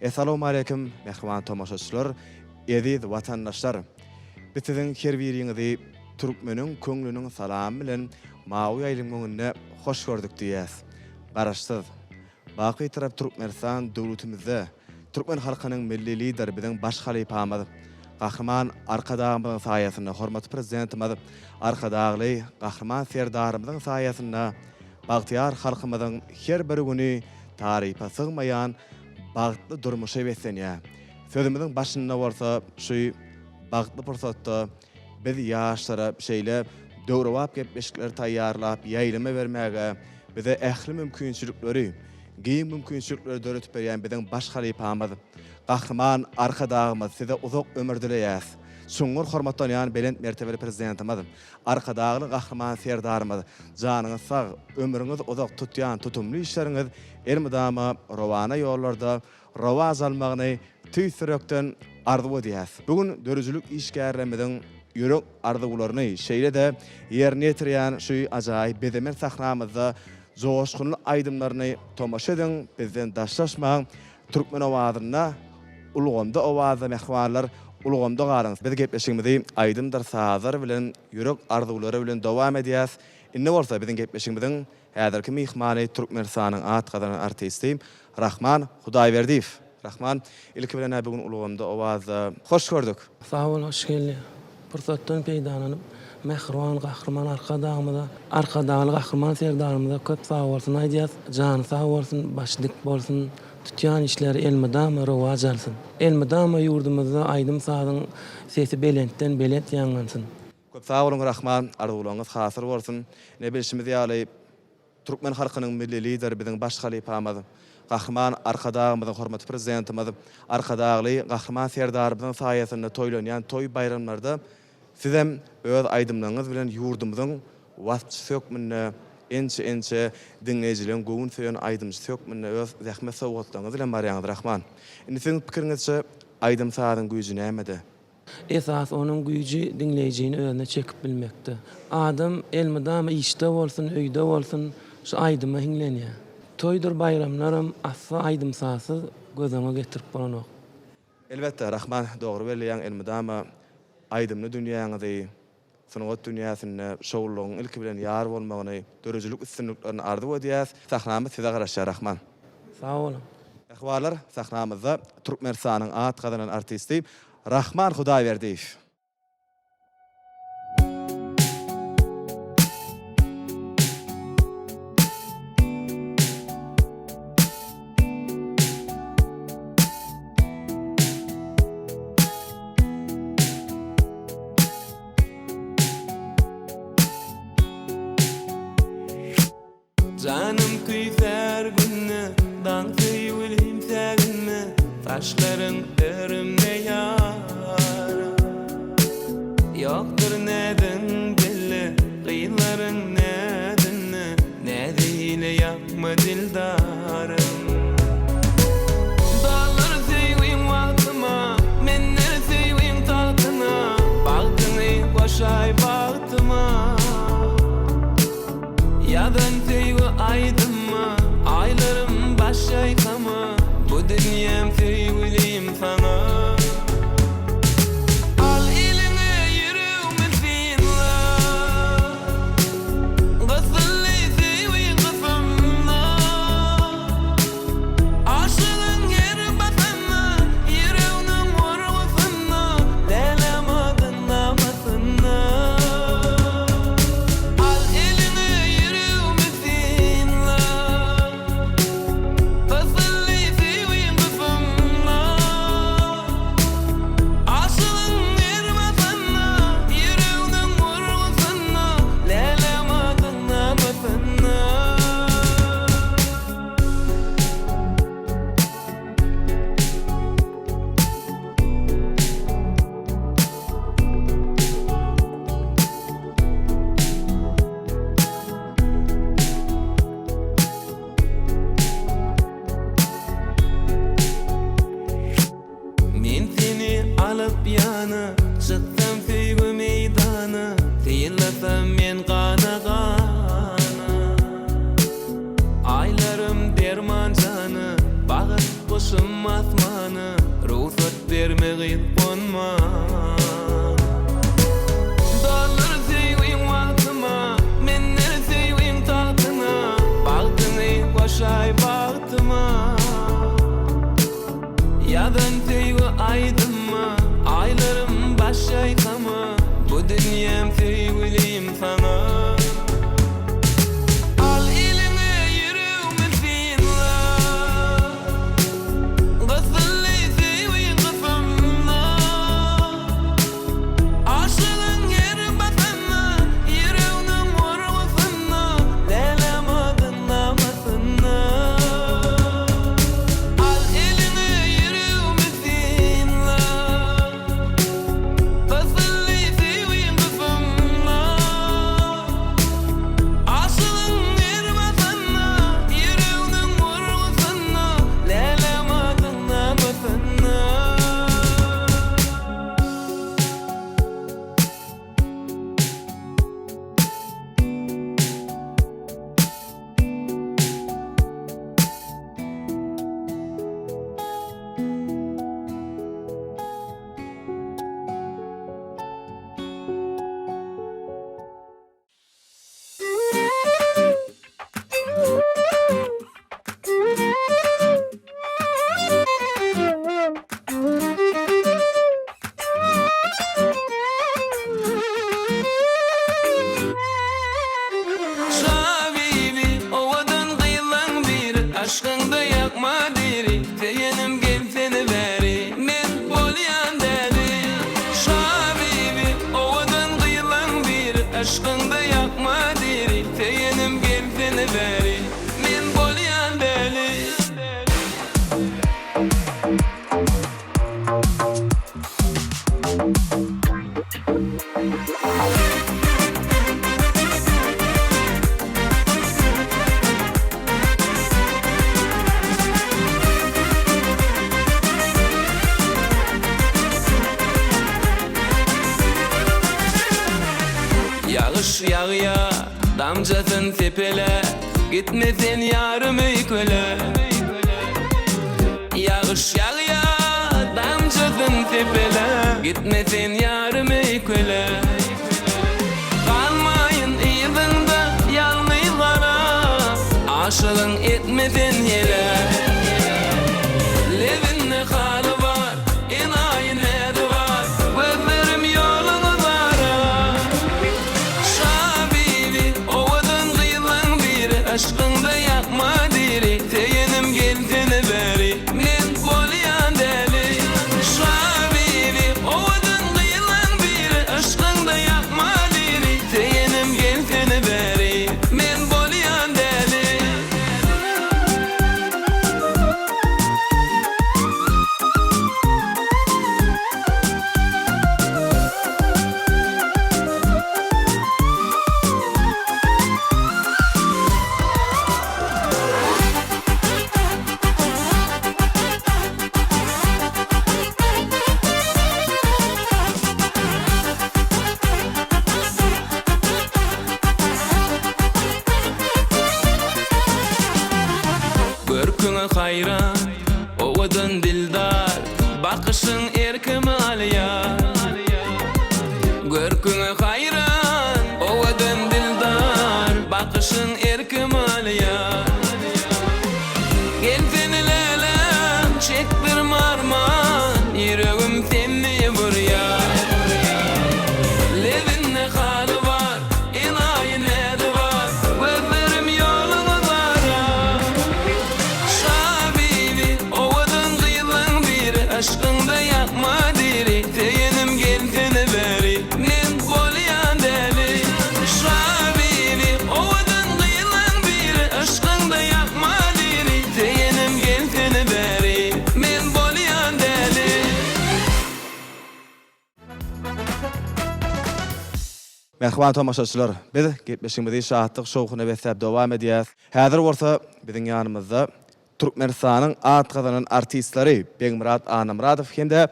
Essalawmaleýkim, mähriban tomaşaçylar, eziz watandaşlar! Biz siziň her biriňizi türkmeniň köňlüniň salamy bilen mawy ýaýlymyň öňünde hoş gördük diýýäs. Garaşsyz, baky Bitarap Türkmenistan döwletimizde türkmen halkynyň Milli Lideri biziň baş halypamyz Gahryman Arkadagymyzyň saýasynda, hormatly Prezidentimiz Arkadagly Gahryman Serdarymyzyň saýasynda bagtyýar halkymyzyň her bir güni tarypa sygmaýan bagtly durmuşa beslenýär. Sözümiziň başynda bolsa şu bagtly pursatda biz ýaşlara şeýle döwrebap gepleşikleri taýýarlap ýaýlyma bermäge bize ähli mümkinçilikleri, giň mümkinçilikleri döredip berýän biziň baş halypamyz, Gahryman Arkadagymyz size uzak ömür dileýäs. Çuňňur hormatlanýan belent mertebeli Prezidentimiz, Arkadagly Gahryman Serdarymyz janyňyz sag, ömrüňiz uzak tutýan tutumly işleriňiz elmydama rowana ýollarda rowaç almagyny tüýs ýürekden arzuw edýäs. Bu gün döredijilik işgärlerimiziň ýürek arzuwlaryny şeýle-de ýerine ýetirýän şu ajaýyp bezemen sahnamyzda joşgunly aýdymlaryny tomaşa ediň, bizden daşlaşmaň, Türkmen owazynda, ulgamda owazda mähribanlar, ulgamda galyň. Biz gepleşigimizi aýdymdyr sazlar bilen, ýürek arzuwlary bilen dowam edýäs. Indi bolsa biziň gepleşigimiziň Häzirki myhmany Türkmenistanyň at gazanan artisti Rahman Hudaýberdiýew. Rahman, ilki bilen-ä bu gün ulgamda, owazda hoş gördük. Sag bol, hoş geldi. Pursatdan peýdalanyp, mähriban Gahryman Arkadagymyza, Arkadagly Gahryman Serdarymyza köp sagbolsun aýdýas. Jany sag bolsun, başy dik bolsun, tutýan işleri elmydama rowaç alsyn. Elmydama ýurdumyzda aýdym-sazyň sesi belentden belent ýaňlansyn. Köp sag boluň Rahman, arzuwlaryňyz hasyl bolsun. Ine bilşimiz ýaly, türkmen halkynyň Milli Lideri biziň baş halypamyz, Gahryman Arkadagymyzyň, hormatly Prezidentimiz Arkadagly Gahryman Serdarymyzyň saýasynda toýlanýan toý-baýramlarda sizem öz aýdymlaryňyz bilen ýurdumyzyň waspçysy hökmünde ençe-ençe diňleýjileriň göwün söýen aýdymçysy hökmünde öz zähmet sowgatlaryňyz bilen barýaňyz Rahman. Indi siziň pikiriňizçe aýdym-sazyň güýji nämede? Esasy onuň güýji diňleýjini özüne çekip bilmekde. Adam elmydama işde bolsun, öýde bolsun şu aýdyma hiňlenýär. Toýdur baýramlaram asla aýdym-sazsyz göz öňe getirip bolanok. Elbetde, Rahman, dogry belleýäň, elmydama aýdymly dünýäňizi, sungat dünýäsinde şowlulygyň ilki bilen ýar bolmagyny, döredijilik üstünliklerini arzuw edýäs. Sahnamyz size garaşýar, Rahman. Sag boluň. Mähribanlar, sahnamyzda Türkmenistanyň at gazanan artisti Rahman Hudaýberdiýew. Janym küýsär günde daň söýgülim säginme Saçlaryň örümde ýarym Ýokdur näziň dili gyzlaryň näzinde Näz eýle ýakma dildarym. Doldur söýgiň wagtyma, Mündir söýgiň tagtyna, Bagtyňy goşaý bagtyma. Ýazan söýgi aýdymma, Aýlarym baş ýaýkama, Bu dünýäm söýgülim saňa. Al eliňe ýüregimi synla. Gysyldy söýgi gysymda. Aşygyň her basanda, Ýüregniň urgusynda, Lälem adyň namasynda. Al eliňe ýüregimi synla. Gysyldy söýgiň gysymda. gelsene bäri, men bolýan däli. Ýagyş ýagýa, damjasyn sepele, Gitme sen ýarym öýkele. Ýagyş ýagýa, damjasyn sepele, Gitme sen ýarym öýkele. Galmaýyn yzyňda ýalňyz garap, Aşygyň etme sen heläk. Lebinde haly bar, enaýy näzi bar, Gözlerim ýoluňy zarar. Şabibi, owadan gyzlaň biri, Yşkyňda ýakma diri, Söýenim gelsene bäri, Men bolýan däli. Şabibi, owadan gyzlaň biri, Yşkyňda ýakma diri, Söýenim gelsene bäri, Men bolýan däli. Görküňe haýran, owadan dildar, Bakyşyň erkimi alýar. Görküňe haýran, owadan dildar, Bakyşyň erkimi alýar. Gelsene läläm, çekdirme arman, Ýüregim sende burýar. Lebinde haly bar, enaýy näzi bar, Gözlerim ýoluňy zarar. Şabibi, owadan gyzlaň biri, Yşkyňda ýakma diri, Söýenim gelsene bäri, Men bolýan däli. Şabibi, owadan gyzlaň biri, Yşkyňda ýakma diri, Söýenim gelsene bäri, Men bolýan däli. Mähriban tomaşaçylar, biz gepleşigimizi şatlyk-şowhuna besläp dowam edýäs. Häzir bolsa biziň ýanymyzda Türkmenistanyň at gazanan artistleri Begmyrat Annamyradow hem-de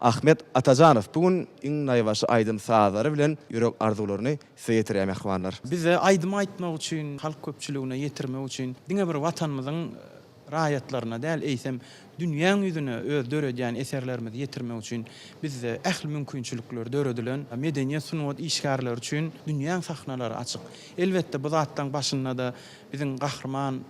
Ahmet Atajanow bu gün iň naýbaşy aýdym-sazlary bilen ýürek arzuwlaryny size ýetirýär mähribanlar. Bize aýdym aýtmak üçin, halk köpçüligine ýetirmek üçin diňe bir Watanymyzyň raýatlaryna däl, eýsem, dünýäň ýüzüne öz döredýän eserlerimizi ýetirmek üçin bizde ähli mümkinçilikler döredilen. Medeniýet, sungat işgärleri üçin dünýäň sahnalary açyk. Elbetde, bu zatlaryň başynda-da biziň Gahryman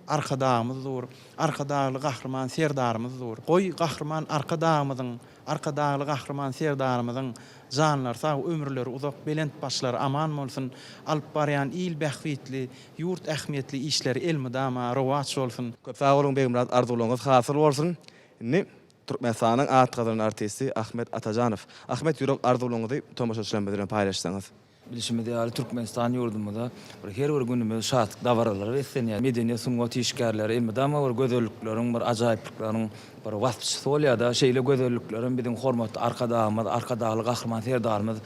Arkadagymyz dur, Arkadagly Gahryman Serdarymyz dur. Goý, Gahryman Arkadagymyzyň, Arkadagly Gahryman Serdarymyzyň janlary sag, ömürleri uzak, belent başlary aman bolsun, alyp barýan il bähbitli, ýurt ähmiýetli işleri elmydama rowaç bolsun! Köp sag boluň Begmyrat arzuwlaryňyz hasyl bolsun. Indi Türkmenistanyň at gazanan artisti Ahmet Atajanow. Ahmet ýürek arzuwlaryňyzy tomaşaçylarymyz bilen paýlaşsaňyz. Bilşimiz ýaly, Türkmenistan ýurdumyzda bir her bir günümiz şatlyk dabaralara beslenýär. Medeniýet, sungat işgärleri elmydama bir gözellikleriň, bir ajaýyplyklaryň bir waspçysy bolýar-da. Şeýle gözelliklerem biziň hormatly Arkadagymyz, Arkadagly Gahryman Serdarymyz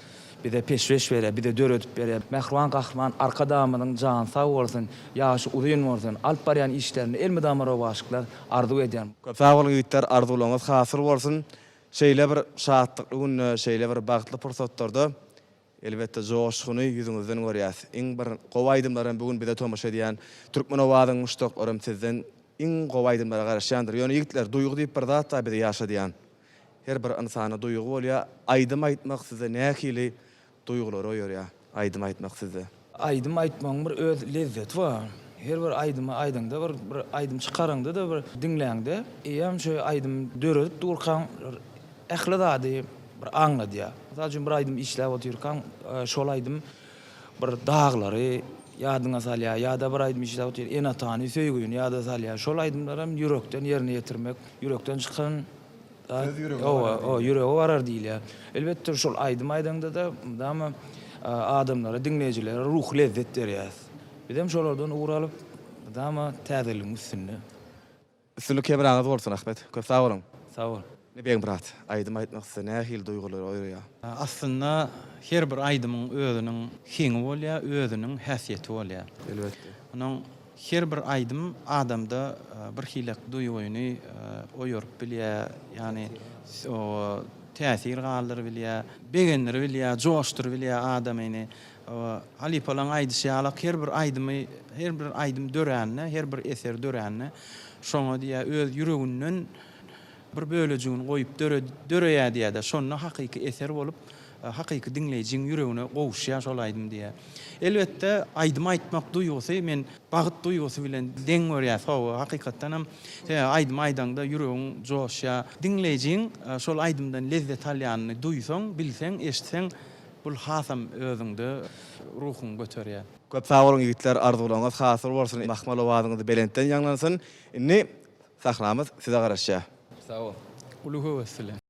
bize peşgeş berýär, bize döredip berýär. Mähriban Gahryman Arkadagymyzyň jany sag bolsun, ýaşy uzyn bolsun, alyp barýan işlerinde elmydama rowaçlyklar arzuw edýän. Köp sag boluň ýigitler arzuwlaryňyz hasyl bolsun. Şeýle bir şatlykly günde, şeýle bir bagtly pursatlarda Elbetde joşguny ýüzüňizden görýäs. Iň bir gowy aýdymlaram bu gün bize tomaşa edýän Türkmen owazyň muşdaklaram sizden iň gowy aýdymlara garaşýandyr. Ýöne ýigitler duýgy diýip bir zat bar bizi ýaşadýan. Her bir ynsanda duýgy bolýar. Aýdym aýtmak sizde nähili duýgulary oýarýar aýdym aýtmak sizde? Aýdym aýtmagyň bir öz lezzeti bar. Her bir aýdymy aýdaňda bir bir aýdym çykaraňda-da bir diňläňde eýýäm şo aýdymy döredip durkaň bir ähli zady bir aňladýar. Mysal üçin bir aýdym işläp otyrkaň şol aýdym bir daglary ýadyňa salýar ýa-da bir aýdym işläp otyr ene-atany, söýgüni ýada salýar. Şol aýdymlaram ýürekden ýerine ýetirmek, ýürekden çykan Söz ýürege barar diýilýär. Ýürege barar diýilýär. Elbetde, şol aýdym aýdaňda-da mydama adamlara, diňleýjilere ruhy lezzet berýäris. Bizem şolardan ugur alyp. Elmydama täzeligiň üstünde. Üstünlik hemraňyz bolsun Ahmet. Köp sag boluň. Sag bol. Begmyrat, aýdym aýtmak size nähili duýgulary oýarýar? Aslynda her bir aýdymyň özüniň heňi bolýar, özüniň häsiýeti bolýar. Elbetde. Onuň her bir aýdym adamda bir hilek duýgyny oýaryp bilýär, ýagny täsir galdyryp bilýär, begendirip bilýär, joşduryp bilýär adamyny. Halypalaryň aýdyşy ýalak her bir aýdymy, her bir aýdym dörände, her bir eser dörände şoňa diýýär öz ýüreginden bir bölejigini goýup döreýär diýýär-de, şonda hakyky eser bolup, hakyky diňleýjiň ýüregine gowuşýar şol aýdym diýýär. Elbetde, aýdym aýtmak duýgusy men bagt duýgusy bilen deň görýän. Hawa, hakykatdanam, sebäbi aýdym aýdaňda ýüregiň joşýar. Diňleýjiň şol aýdymdan lezzet alýanyny duýsaň, bilseň, eşitseň, bul hasam özüňde ruhuňy göterýär. Köp sag boluň ýigitler arzuwlaryňyz hasyl bolsun mahmal owazyňyz belentden ýaňlansyn indi sahnamyz size garaşýar. Sag bol. Uly höwes bilen.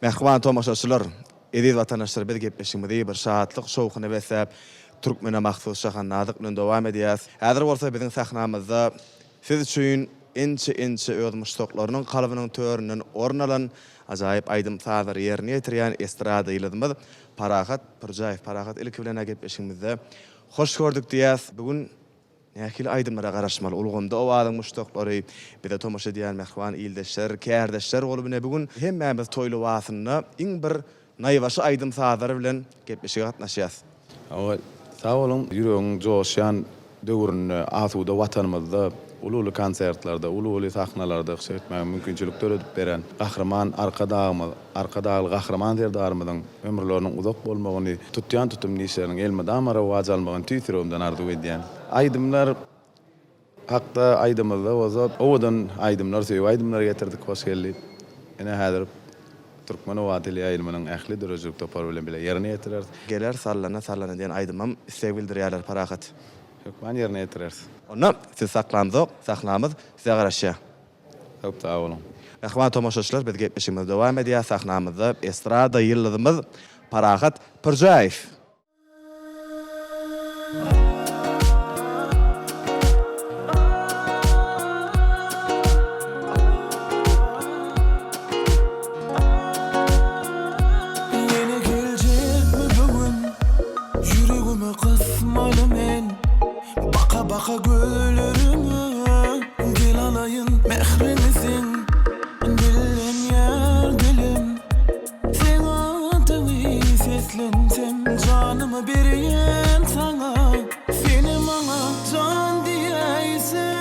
Mähriban tomaşaçylar, eziz watandaşlar biz gepleşigimizi bir şatlyk şowhuna besläp türkmene mahsus şahandazlyk bilen dowam edýäs. Häzir bolsa biziň sahnamyzda siz üçin ençe-ençe öz muşdaklarynyň kalbynyň töründen orun alan ajaýyp aýdym-sazlary ýerine ýetirýän estrada ýyldyzymyz Parahat Pürjäýew. Parahat ilki bilen-ä gepleşigimizde hoş gördük diýýäs. Bu gün Nähili aýdymlara garaşmaly? Ulgamda owazyň muşdaklary, bize tomaşa edýän mähriban ildeşler, kärdeşler bolup ine bu gün hemmämiz toý lybasynda iň bir naýbaşy aýdym-sazlar bilen gepleşige gatnaşýas. Hawa, sag boluň. Ýüregiň joşýan döwründe asuda Watanymyzda uly-uly konsertlerde, uly-uly sahnalarda çykyş etmäge mümkinçilik döredip beren Gahryman Arkadagymyz, Arkadagly Gahryman Serdarymyzyň ömürleriniň uzak bolmagyny, tutýan tutumly işleriniň elmydama rowaç almagyny tüýs ýüregimden arzuw edýän. Aýdymlar hakda aýdamyzda bolsa, owadan aýdymlar, söýgi aýdymlary getirdik, hoş geldi. Ine häzir Türkmen oba teleýaýlymynyň ähli döredijilik topary bilen bile ýerine ýetireris. Geler sallana sallana diýen aýdymam isleg bildirýärler Parahat. Hökman ýerine ýetireris. Onda sizi saklamzok, sahnamyz size garaşýar. Köp sag boluň. Mähriban tomaşaçylar biz gepleşigimizi dowam edýäs sahnamyzda estrada ýyldyzymyz Parahat Pürjäýew. Ýene geljekmi bu gün Ýüregime gysmaly men Baka-baka gözlerime Gel alaýyn mähriňi seň Dillenýär dilim Seň adyňy seslensem Janymy berýän saňa Senem maňa jan diýäýseň.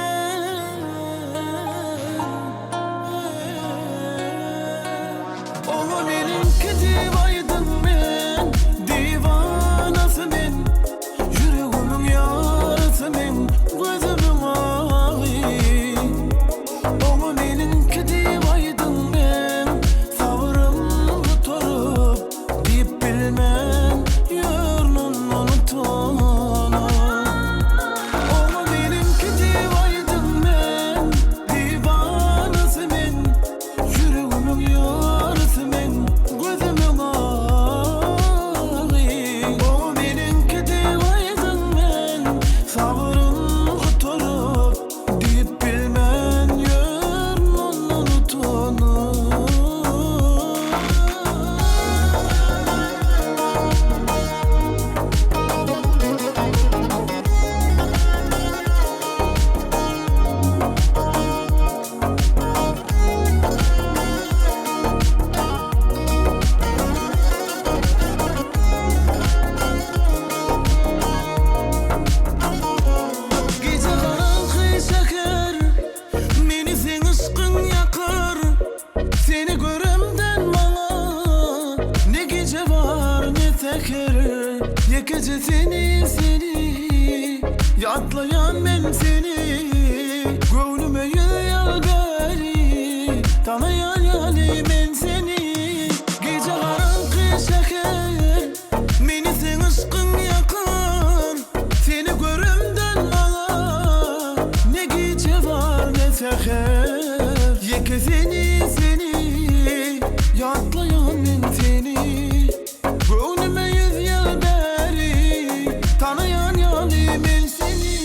Oňa meniňki diýip aýdyň men Diwanasy men Ýüregimiň ýarasy men Gözümiň agy Oňa meniňki diýip aýdyň men Sabrym gutaryp Diýip bilmen Ýörün ondan utanyp Oňa meniňki diýip aýdyň men Diwanasy men Ýüregimiň ýarysy meň, gözümiň agy. O meniňki diýip aýdyň men, sabrym gutaryp, diýip bilmän ýörün ondan utanyp. Gije garaňky şäher, meni seň yşkyň ýakar. Seni göremden maňa ne gije bar, ne säher. Ýekeje seni, seni ýatlaýan men seni. Göwnüme ýyl bäri tanaýan ýaly men seni. Gije garaňky şäher, meni seň yşkyň ýakar. Seni göremden maňa ne gije bar, ne säher. Ýeke seni, seni ýatlaýan men seni. Göwnüme ýüz ýyl bäri tanaýan ýaly men seni.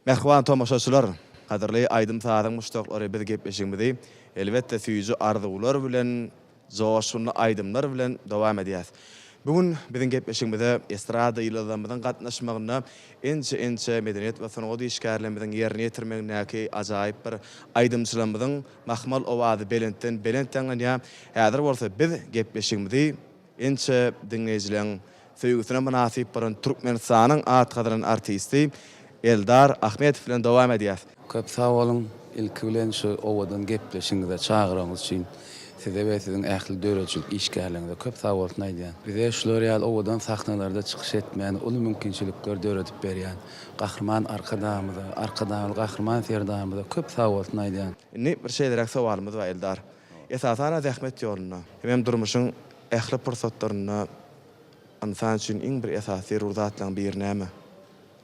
Mähriban tomaşaçylar, gadyrly aýdym-sazyň muşdaklary biz gepleşigimizi elbetde süýji arzuwlar bilen, joşgunly aýdymlar bilen dowam edýäs. Bu gün biziň gepleşigimize estrada ýyldyzlarymyzyň gatnaşmagynda ençe-ençe medeniýet we sungat işgärlerimiziň ýerine ýetirmegindäki ajaýyp bir aýdymçylarymyzyň mahmal owazy belentden belent ýaňlanýar. Häzir bolsa biz gepleşigimizi ençe diňleýjileň söýgüsine mynasyp bolan Türkmenistanyň at gazanan artisti Eldar Ahmetow bilen dowam edýäs. Köp sag boluň, ilki bilen şu owadan gepleşigiňize çagyraňyz üçin size we siziň ähli döredijilik işgärleriňize köp sag bolsun aýdýan. Bize şular ýaly owadan sahnalarda çykyş etmäne uly mümkinçilikler döredip berýän Gahryman Arkadagymyza, Arkadagly Gahryman Serdarymyza köp sag bolsun aýdýan. Indi bir şeýleräk sowalymyz bar Eldar. Esasana zähmet ýolunda hemem durmuşyň ähli pursatlarynda ynsan üçin iň bir esasy zerur zatlaryň biri näme?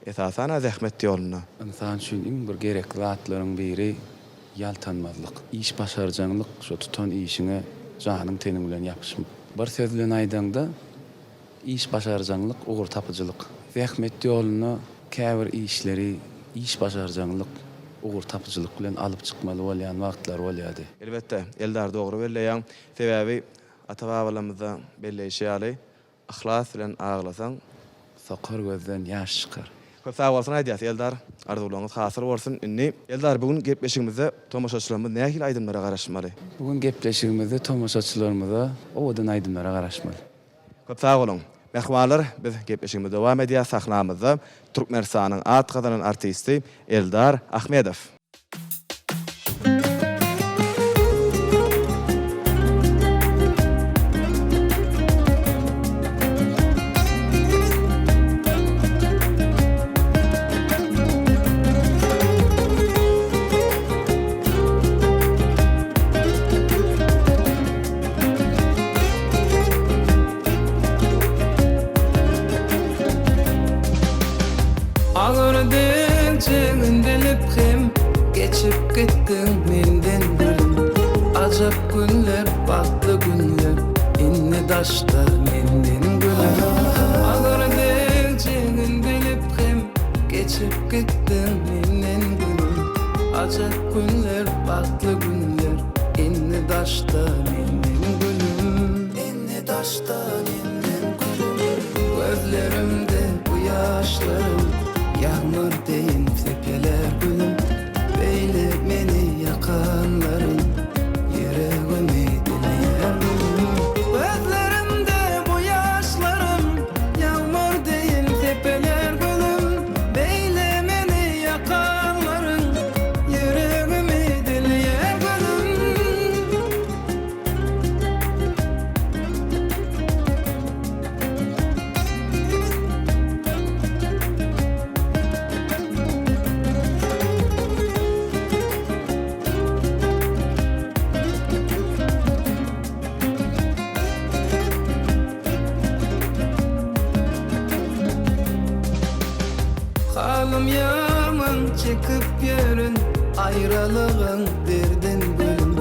Esasana zähmet ýolunda. Ynsan üçin iň bir gerekli zatlaryň biri ýaltanmazlyk. Iş başarjaňlyk şo tutan işiňe janyň teniň bilen ýapyşmak. Bir söz bilen aýdaňda iş başarjaňlyk ugur tapyjylyk. Zähmet ýolunda käbir işleri iş başarjaňlyk, ugur tapyjylyk bilen alyp çykmaly bolýan wagtlar bolýardy. Elbetde, Eldar dogry belleýäň. Sebäbi ata-babalarymyzda belleýşi ýaly, Yhlas bilen aglasaň. Sokar gözden ýaş çykar. Köp sag bolsun aýdýas Eldar arzuwlaryňyz hasyl bolsun indi Eldar bu gün gepleşigimizde tomaşaçylarymyz nähili aýdymlara garaşmaly? Bu gün gepleşigimizde tomaşaçylarymyza owadan aýdymlara garaşmaly. Köp sag boluň. Mähribanlar biz gepleşigimizi dowam edýäs sahnamyzda Türkmenistanyň at gazanan artisti Eldar Ahmedow. Agyr degjegin bilip hem Geçip gitdiň menden gülüm Ajap günler bagtly günler Indi daşda menden gülüm Agyr degjegin bilip hem Geçip gitdiň menden gülüm Ajap günler bagtly günler Indi daşda menden gülüm Indi daşda menden gülüm Gözlerimde bu ýaşlarym Ýagmyr deýin sepeler gülüm Beýle meni ýakanlaryň Ýüregimi dilýär gülüm Gözlerimde bu ýaşlarym Ýagmyr deýin sepeler gülüm Beýle meni ýakanlaryň Ýüregimi dilýär gülüm. Halym ýaman çekip ýörün Aýralygyň derdin gülüm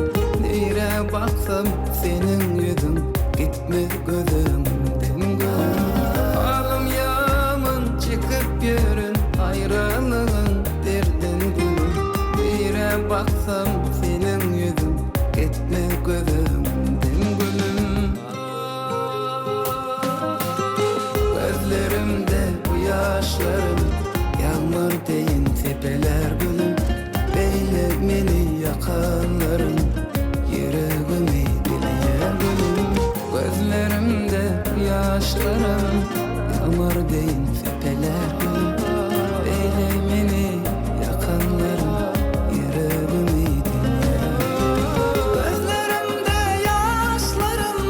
Nirä baksam seniň ýüzüň Gitmez göz öňümden gülüm Halym ýaman çekip ýörün Aýralygyň derdin gülüm Nirä baksam seniň ýüzüň Gitmez göz öňümden gülüm. Gözlerimde bu ýaşlarym Ýagmyr deýin sepeler gülüm Beýle meni ýakanlaryň Ýüregimi dilýär gülüm Gözlerimde bu ýaşlarym Ýagmyr deýin sepeler gülüm Beýle meni ýakanlaryň Ýüregimi dilýär Gözlerimde ýaşlarym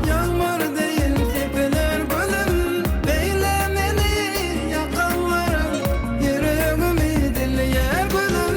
Ýagmyr deýin sepeler gülüm Beýle meni ýakanlaryň Ýüregimi dilýär gülüm.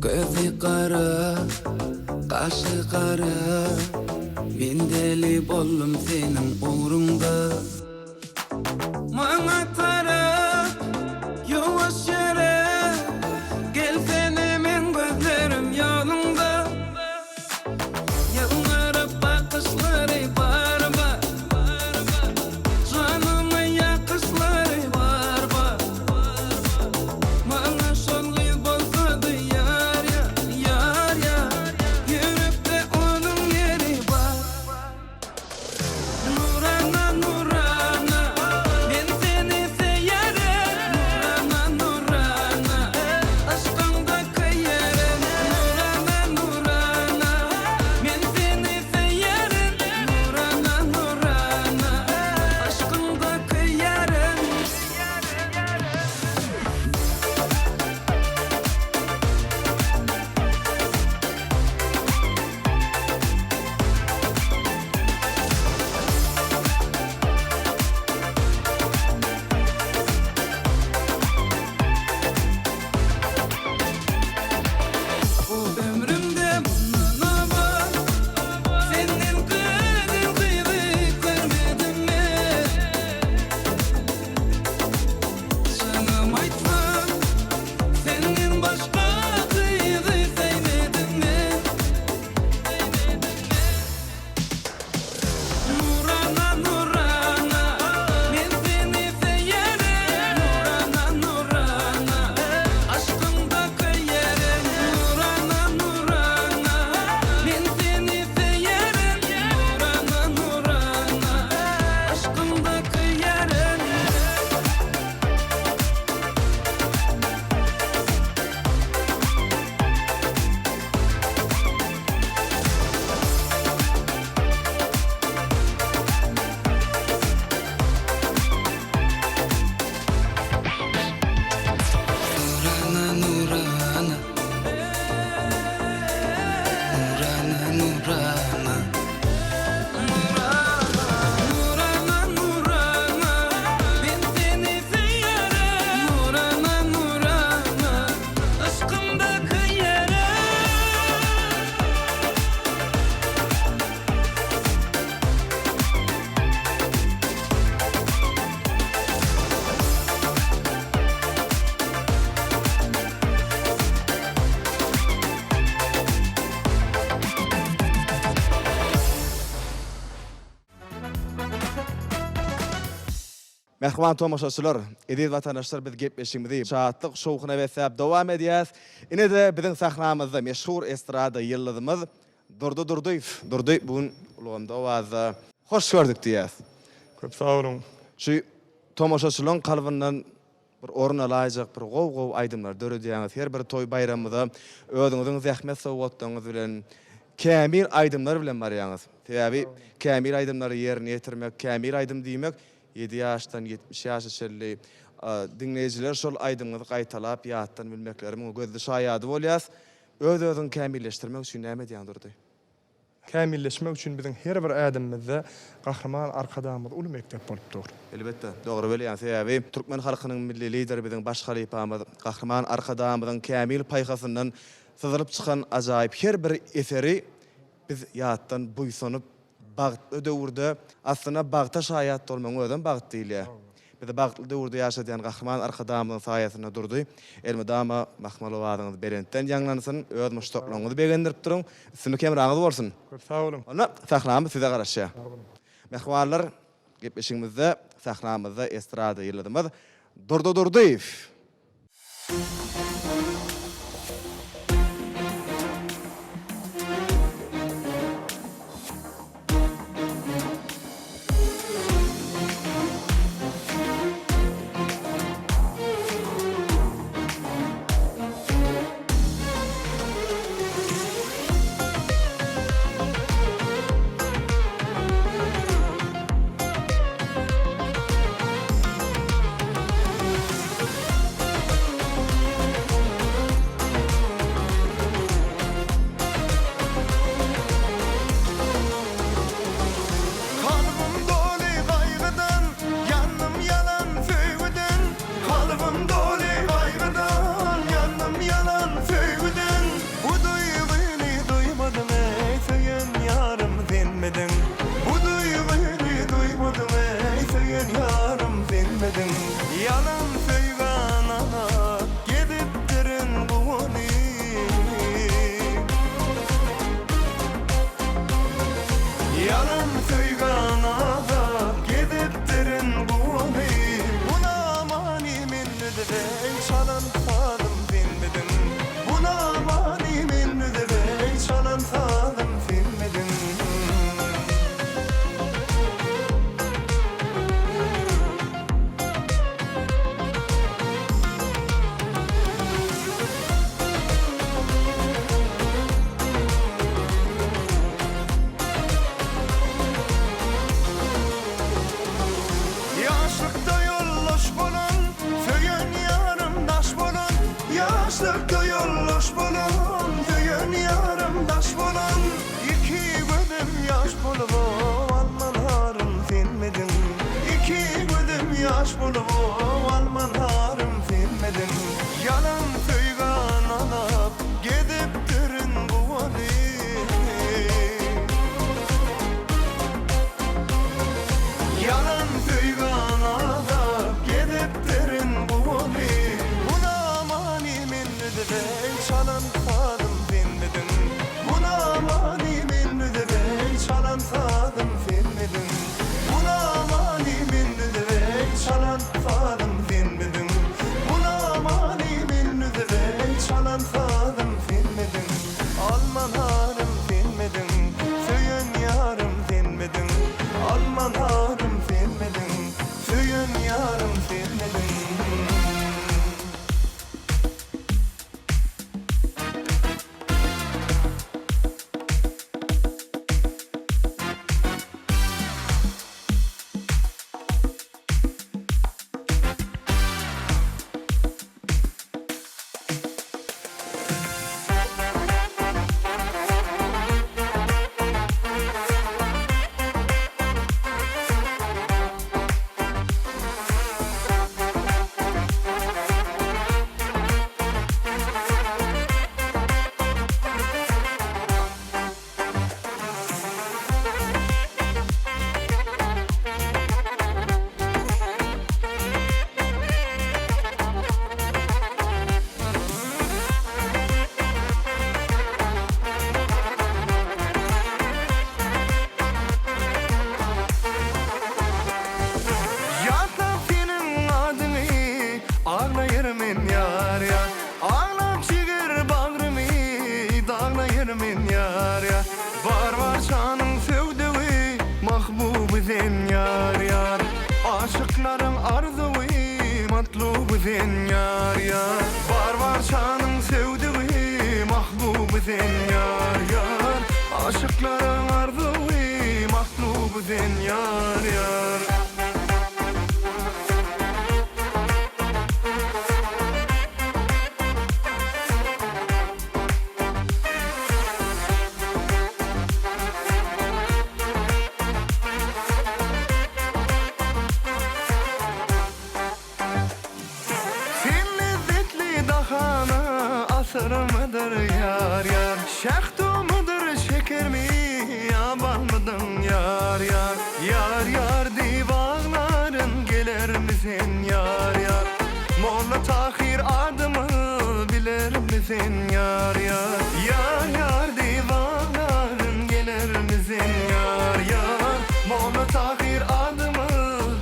Gözi gara, gaşy gara, Men deli boldum seniň ugruňda. Maňa tarap ýuwaş ýöre, Gelsene meň gözlerim ýoluňda. Ýylgyryp bakyşlary bar bar, Janyma ýakyşlary bar bar. Maňa şol gyz bolsady ýar ýar, ýar ýar, Ýürekde onuň ýeri bar. Nurana, Nurana, men seni söýerin. Nurana, Nurana, yşkyňda köýerin. Nurana, Nurana, men seni söýerin. Nurana, Nurana, yşkyňda köýerin. Bu ömrümde mundan owal Senden gözel gyzy görmedim men. Çynym aýtsam, senden başga gyzy söýmedim men. Nurana, Nurana, men seni söýerin. Nurana, Nurana, aşkyňda köýerin. Nurana, Nurana, men seni söýerin. Nurana, Nurana, aşkyňda köýerin. Nurana, Nurana, Nurana, Nurana. Nurana, Nurana, men seni söýerin. Nurana, Nurana, yşkymda köýerin. Mähriban tomaşaçylar, eziz watandaşlar biz gepleşigimizi şatlyk şowhuna besläp dowam edýäs. Ine-de biziň sahnamyzda meşhur estrada ýyldyzymyz Durdy Durdyýew. Durdy bu gün ulgamda owazda hoş gördük diýýäs. Köp sag boluň. Şu tomaşaçylaryň kalbyndan Bir orun alaýjak bir gowy gowy aýdymlar döredýäňiz her bir toý baýramyza özüňiziň zähmet sowgatlaryňyz bilen kämil aýdymlar bilen barýaňyz. Sebäbi kämil aýdymlary ýerine ýetirmek kämil aýdym diýmek ýedi ýaşdan 70 ýaşa çenli diňleýjiler şol aýdymyňyzy gaýtalap ýatdan bilmekleri muňa gözli şaýady bolýas. Öz özüňi kämilleşdirmek üçin näme edýäň Durdy? Kämilleşmek üçin biziň her bir ädimimizde Gahryman Arkadagymyz uly mekdep bolup dur. Elbetde, dogry bilýän, sebäbi türkmen halkynyň Milli Lideri biziň baş halypamyz Gahryman Arkadagymyzyň kämil paýhasyndan syzylyp çykan ajaýyp her bir eseri biz ýatdan buýsanyp, bagtly döwürde, aslynda bagta şaýat bolmagyň özem bagt diýilýär. Bizi bagtly döwürde ýaşadýan Gahryman Arkadagymyzyň saýasynda durdy. Elmydama mahmal owazyňyz belentden ýaňlansyn, öz muşdaklaryňyzy begendirip duruň. Üstünlik hemraňyz bolsun! Köp sag boluň! Onda sahnamyz size garaşýar. Sag boluň! Mähribanlar, gepleşigimizde sahnamyzda estrada ýyldyzymyz Durdy Durdyýew! Ýalan söýgä nazap gezipdirin guwany. Bu namany mende-de çalan sazym senmidiň? Bu namany mende-de çalan sazym senmidiň? Ýaşlykda ýoldaş bolan, söýen ýarym daş bolan, Ýaşlykda ýoldaş bolan, söýen ýarym daş bolan, Iki gözüm ýaş bolup alman harym senmidiň? Iki gözüm ýaş bolup alman harym senmidiň? Ýalan söýgä ynanyp gezipdirin guwany. Ýalan söýgä ynanyp gezipdirin guwany. Bu namany mende-de çalan sazym senmidiň? Bu namany mende-de çalan sazym senmidiň? Bu namany mende-de çalan sazym senmidiň? Bu namany mende-de çalan sazym senmidiň? Alman harym senmidiň? Söýen ýarym senmidiň? Alman harym senmidiň? Söýen ýarym senmidiň? Ýatlap seniň adyňy aglaýar men ýar ýar Aglap jiger bagrymy daglaýar men ýar ýar Bar barçanyň söwdügi mahbuby sen ýar ýar Aşyklaryň arzuwy matluby sen ýar ýar Bar barçanyň söwdügi mahbuby sen ýar ýar Aşyklaryň arzuwy matluby sen ýar ýar. Sen lezzetli dahana asyrmydyr ýar ýar Şähtumydyr şekermi ýa balmydyň ýar ýar Ýar ýar diýip aglaryn gelermi sen ýar ýar Molla Tahyr adymy bilermi sen ýar ýar Ýar ýar diýip aglaryn gelermi sen ýar ýar Molla Tahyr adymy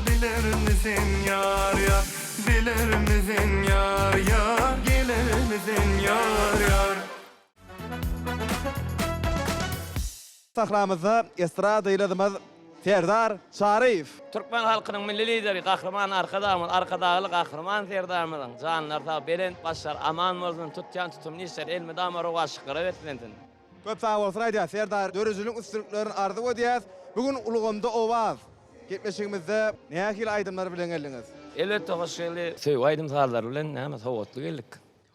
bilermi sen ýar ýar Bilermi sen ýar ýar Gelermi sen ýar ýar. Sahnamyzda estrada ýyldyzymyz Serdar Çaryýew. Türkmen halkynyň Milli Lideri Gahryman Arkadagymyz, Arkadagly Gahryman Serdarymyzyň janlary sag, belent başlary aman bolsun, tutýan tutumly işleri elmydama rowaçlyklara beslensin. Köp sag bolsun aýdýas Serdar döredijilik üstünliklerini arzuw edýäs. Bu gün Ulgamda owaz gepleşigimizde nähili aýdymlar bilen geldiňiz? Elbetde Hoşgeldi söýgi aýdym-sazlary bilen näme sowgatly geldik.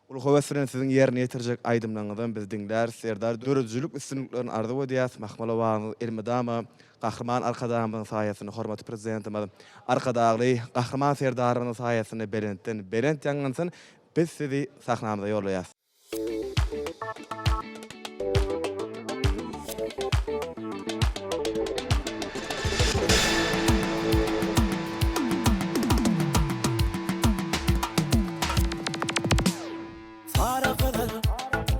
Uly höwes bilen siziň ýerine ýetirjek aýdymlaryňyzam biz diňläris Serdar döredijilik üstünliklerini arzuw edýäs Mahmal obaňyz elmydama Gahryman Arkadagymyzyň saýasynda hormatly Prezidentimiz Arkadagly Gahryman Serdarymyzyň saýasynda belentden belent ýaňlansyn biz sizi sahnamyza ýollaýas. Sary gyzyl,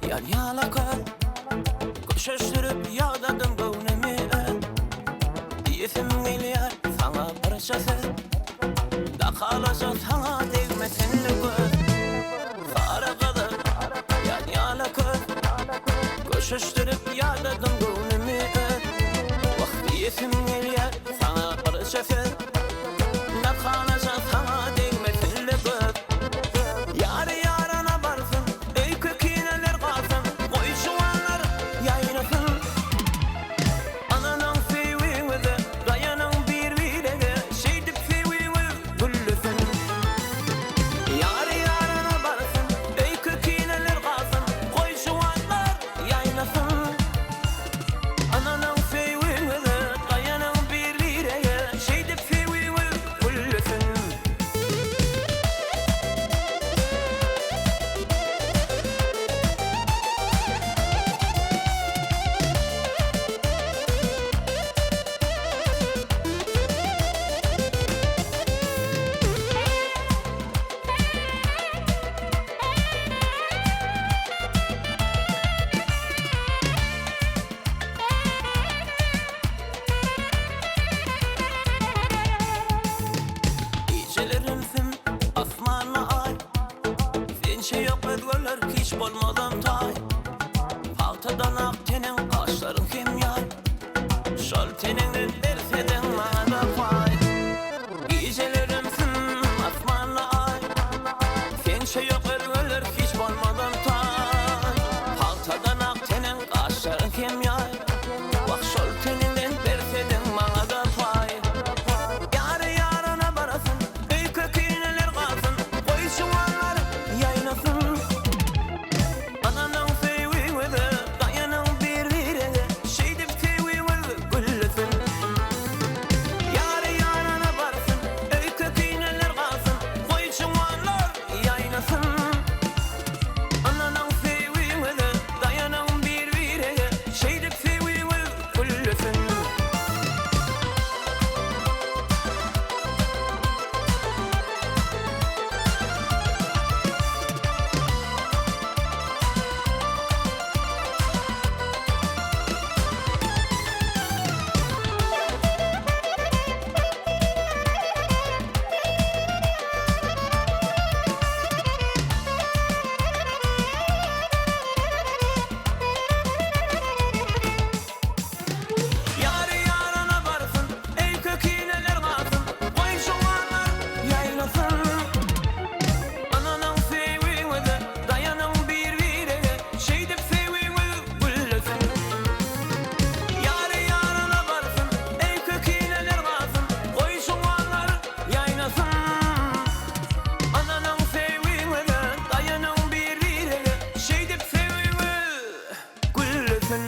ýal-ýalakal, Köşeşdirip ýagdadym göwnümi. Diýesim gelýär saňa birje söz Dakalaja saňa degmesin göz Sary gyzyl ýanýana köz Köşeşdirip ýadadym göwnümi öz Wah diýesim gelýär saňa birje söz Dakalaja saňa degmesin göz Ýary ýarana barsyn Öýke-kineler galsyn Goý juwanlar ýaýrasyn Ynanyň söýgüňize, daýanyň bir-birege, şeýdip söýgüňiz güllesin. Ýary ýarana barsyn, öýke-kineler galsyn, goý juwanlar ýaýnasyn. Ynanyň söýgüňize, daýanyň bir-birege, şeýdip söýgüňiz güllesin. Gijelerim sim, asmanda aý. Sençe ýok özgeler hiç bolmazam taý. Pagtadan ak teneň gaşlaryň hem ýaý. Şol teneňden bersediň maňa-da paý. Gijelerim sim, asmanda aý. Sençe ýok özgeler hiç bolmazam taý. Pagtadan ak teneň gaşlaryň hem ýaý. Wah şol teniňden bersediň maňa-da paý. Ýary ýarana barasyn, öýke-kineler galsyn, goý juwanlar ýaýnasyn. Ynanyň söýgüňize, daýanyň bir-birege, şeýdip söýgüňiz güllesin. Ýary ýarana barsyn, öýke-kineler galsyn, goý juwanlar ýaýnasyn. Ynanyň söýgüňize, daýanyň bir-birege, şeýdip söýgüňiz güllesin. Ýary ýarana barsyn, öýke-kineler galsyn, goý juwanlar ýaýnasyn. Ynanyň söýgüňize, daýanyň bir-birege, şeýdip söýgüňiz güllesin. Ýary ýarana barsyn, öýke-kineler galsyn, goý juwanlar ýaýnasyn. Ynanyň söýgüňize, daýanyň bir-birege, şeýdip söýgüňiz güllesin.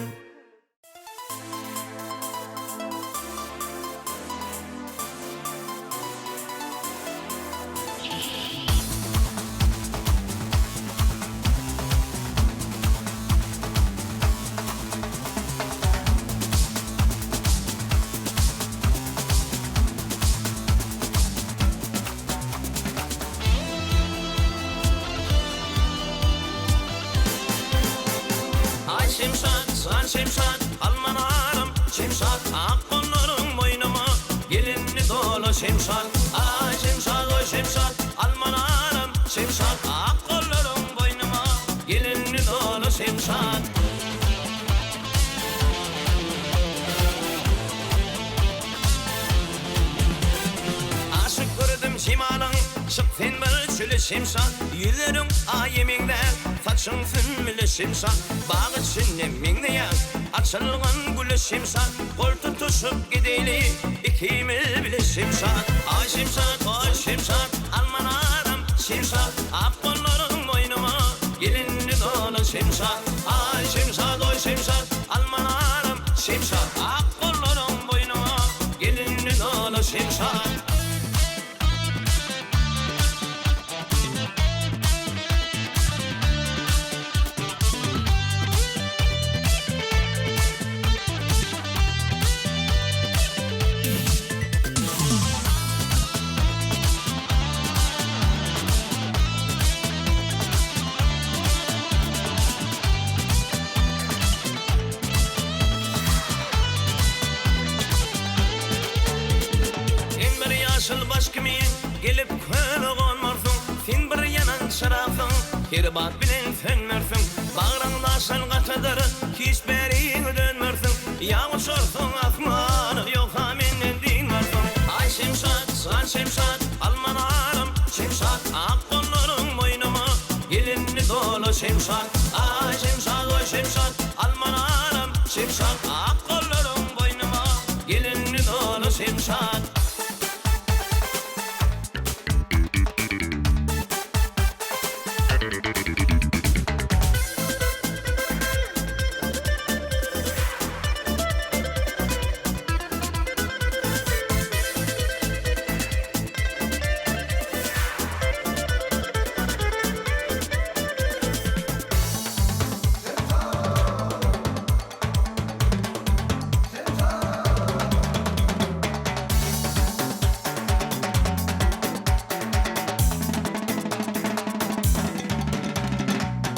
Aý Şemşat, jan Şemşat, alman aram Şemşat, ak gollaryň boýnuma Gelinli dola Şemşat. Aý Şemşat, oý Şemşat, alman aram Şemşat, ak gollaryň boýnuma Gelinli dola Şemşat. Aşyk gördüm jemalyň, Çyk sen bir çöle Şemşat. Ýüzleriň Aýa meňzär, saçyň sümbüle Şemşat. Bag içinde meňzeýäň, açylgan güle Şemşat. Gol tutuşyp gideýli, ikimiz bile Şemşat. Aý Şemşat, oý Şemşat, alman aram Şemşat. Ak gollaryň boýnuma, gelinli dola Şemşat. Aý Şemşat, oý Şemşat, alman aram Şemşat. Ak gollaryň boýnuma, gelinli dola Şemşat. kimin gelip köle gonmarsyň, Sen bir ýanan çyragsyň, her bat bilen sönmersiň. Bagryň daşdan gatadyr, hiç bäriňe dönmersiň. Ýa uçarsyň asmana, ýogsa menden dynmarsyň. Aý Şemşat, jan Şemşat, alman aram Şemşat, Ak gollaryň boýnuma gelinni dola Şemşat. Aý Şemşat, oý Şemşat, alman aram Şemşat, Ak gollaryň boýnuma gelinni dola Şemşat.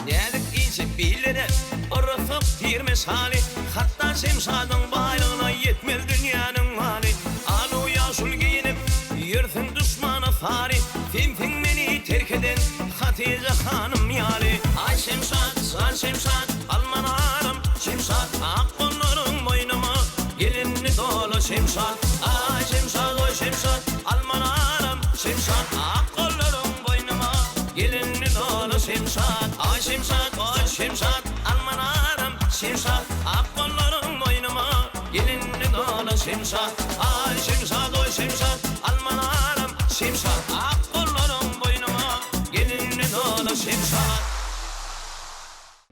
Näzik inçe billere orasak tirme şaly, Hatda şemşadyň baýlygyna ýetmez dünýäniň maly. Al-u-ýaşul geýinip, ýörsün duşmana sary, Sensiň meni terk eden Hatyja hanym ýaly. Aý şemşat, jan şemşat, alman aram şemşat, Ak gollaryň boýnuma gelinni dola şemşat. Aý şemşat, oý şemşat, alman aram şemşat, Ak gollaryň boýnuma gelinni dola şemşat. Aý şemşat, oý şemşat, alman aram şemşat, Ak gollaryň boýnuma gelinni dola şemşat. Aý şemşat, oý şemşat, alman aram şemşat, Ak gollaryň boýnuma gelinni dola şemşat.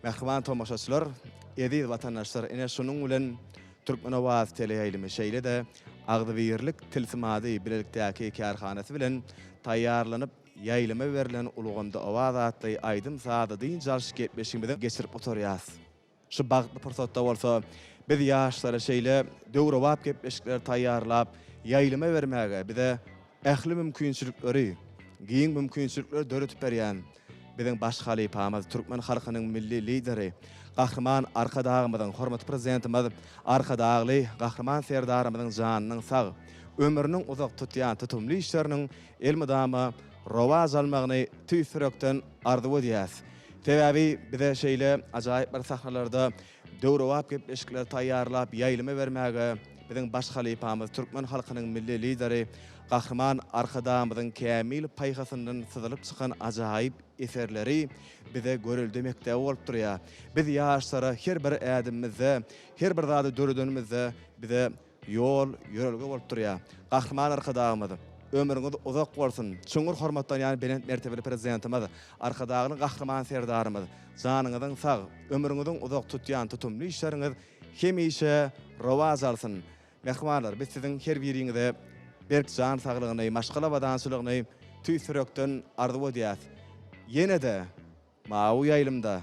Mähriban tomaşaçylar, eziz watandaşlar, ine şunuň bilen Türkmen owazy teleýaýlymy şeýle-de Agzybirlik tilsimady bilelikdäki kärhanasy bilen taýýarlanyp ýaýlyma berlen Ulgamda owaz atly aýdym-sazly dynç alyş gepleşigimizi geçirip gutarýas. Şu bagtly pursatda bolsa biz ýaşlara şeýle döwrebap gepleşikleri taýýarlap ýaýlyma bermäge bize ähli mümkinçilikleri, giň mümkinçilikleri döredip berýän biziň baş halypamyz, türkmen halkynyň Milli Lideri, Gahryman Arkadagymyzyň, hormatly Prezidentimiz Arkadagly Gahryman Serdarymyzyň janynyň sag, ömrüniň uzak tutýan tutumly işleriniň elmydama rowaç almagyny tüýs ýürekden arzuw edýäs. Sebäbi bize şeýle ajaýyp bir sahnalarda döwrebap gepleşikleri taýýarlap ýaýlyma bermäge biziň baş halypamyz, türkmen halkynyň Milli Lideri Gahryman Arkadagymyzyň kämil paýhasyndan syzylyp çykan ajaýyp eserleri bize görelde mekdebi bolup durýar. Biz ýaşlara her bir ädimimizde, her bir zady döredenimizde bize ýol, ýörelge bolup durýar. Gahryman Arkadagymyz, ömrüňiz uzak bolsun! Çuňňur hormatlanýan belent mertebeli Prezidentimiz, Arkadagly Gahryman Serdarymyz, janyňyzyň sag, ömrüňiziň uzak tutýan tutumly işleriňiz hemişe rowaç alsyn! Mähribanlar, biz siziň her biriňize berk jan saglygyny, maşgala abadançylygyny tüýs ýürekden arzuw edýäs. Ýene-de Mawy ýaýlymda,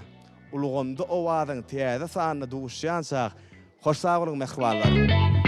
ulgamda owazyň täze sanyna duşýançak, hoş sag boluň mähribanlar!